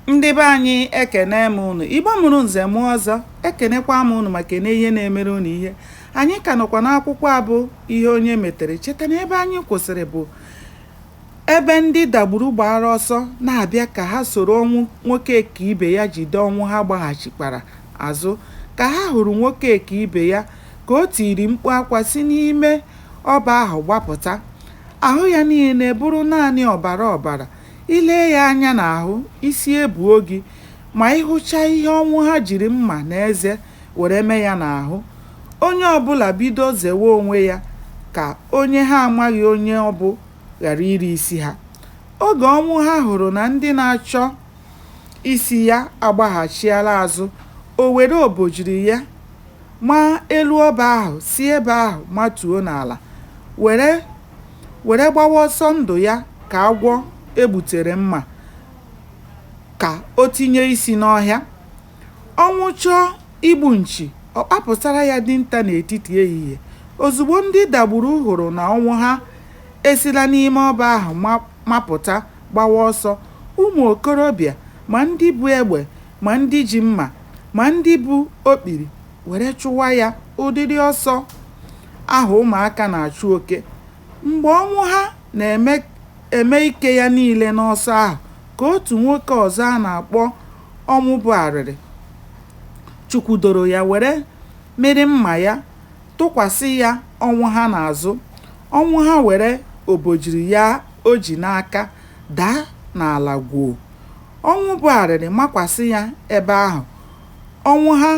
Ndị be anyị, ekene m unu. Igbo mụrụ nze mụọ ọzọ, ekenekwa m unu ma kene ihe na-emere unu ihe. Anyị ka nọkwa n'akwụkwọ a bụ Ihe Onye Metere. Cheta na ebe anyị kwụsịrị bụ ebe ndị Dagburu gbara ọsọ na-abịa ka ha soro ọnwụ Nwokekeibe ya jide Ọnwụha gbaghachikwara azụ. Ka ha hụrụ Nwokekeibe ya ka o tiri mkpu akwa si n'ime ọba ahụ gbapụta. Ahụ ya niile bụrụ naanị ọbara ọbara. I lee ya anya n'ahụ, isi ebuo gị ma ị hụchaa ihe Ọnwụha jiri mma na eze were mee ya n'ahụ. Onye ọbụla bido zewe onwe ya ka onye ha amaghị onye ọ bụ ghara iri isi ha. Oge Ọnwụha hụrụ na ndị na-achọ isi ya agbaghachiala azụ, o were obojiri ya maa elu ọba ahụ si ebe ahụ matuo n'ala, were gbawa ọsọ ndụ ya ka agwọ e gbutere mma ka o tinye isi n'ọhịa. Ọnwụ chọọ igbu nchi, ọ kpapụtara ya dinta n'etiti ehihie. Ozugbo ndị Dagburu hụrụ na Ọnwụha esila n'ime ọba ahụ mapụta gbawa ọsọ, ụmụ okorobịa, ma ndị bu egbe, ma ndị ji mma, ma ndị bu okpiri were chụwa ya ụdịrị ọsọ ahụ ụmụaka na-achụ oke. Mgbe Ọnwụha na-eme ike ya niile n'ọsọ ahụ ka otu nwoke ọzọ a na-akpọ Ọnwụbụarịrị chụkwudoro ya were mịrị mma ya tụkwasị ya Ọnwụha n'azụ. Ọnwụha were obojiri ya o ji n'aka daa n'ala gwoo. Ọnwụbụarịrị makwasị ya ebe ahụ. Ọnwụha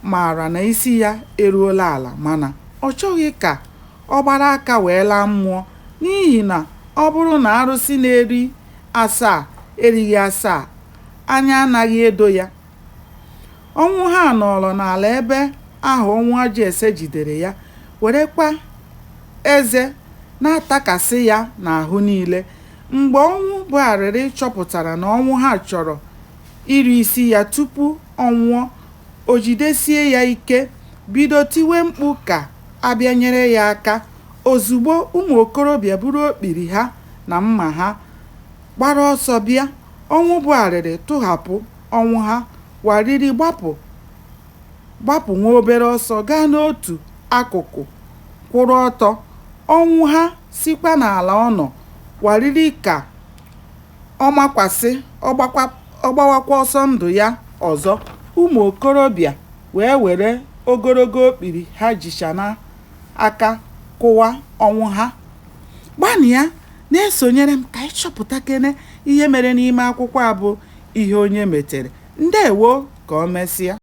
maara na isi ya eruola ala mana ọ chọghị ka ọ gbara aka wee laa mmụọ n'ihi na ọ bụrụ na arụsị na-eri asaa erighị asaa, anya anaghị edo ya. Ọnwụha nọọrọ n'ala ebe ahụ Ọnwụajụese jidere ya, werekwa eze na-atakasị ya n'ahụ niile. Mgbe Ọnwụbụarịrị chọpụtara na Ọnwụha chọrọ iri isi ya tupu ọ nwụọ, o jidesie ya ike, bido tiwe mkpu ka a bịa nyere ya aka. Ozugbo, ụmụ okorobịa buru okpiri ha na mma ha gbara ọsọ bịa. Ọnwụbụarịrị tụhapụ Ọnwụha, wariri gbapụ nwa obere ọsọ gaa n'otu akụkụ kwụrụ ọtọ. Ọnwụha sikwa n'ala ọ nọ wariri ka ọ makwasị ọ gbawakwa ọsọ ndụ ya ọzọ. Ụmụ okorobịa wee were ogologo okpiri ha jicha n'aka kụwa Ọnwụha. Gbanịa na-esonyere m ka anyị chọpụtakene ihe mere n'ime akwụkwọ a bụ Ihe Onye Metere. Ndewo, ka o mesịa.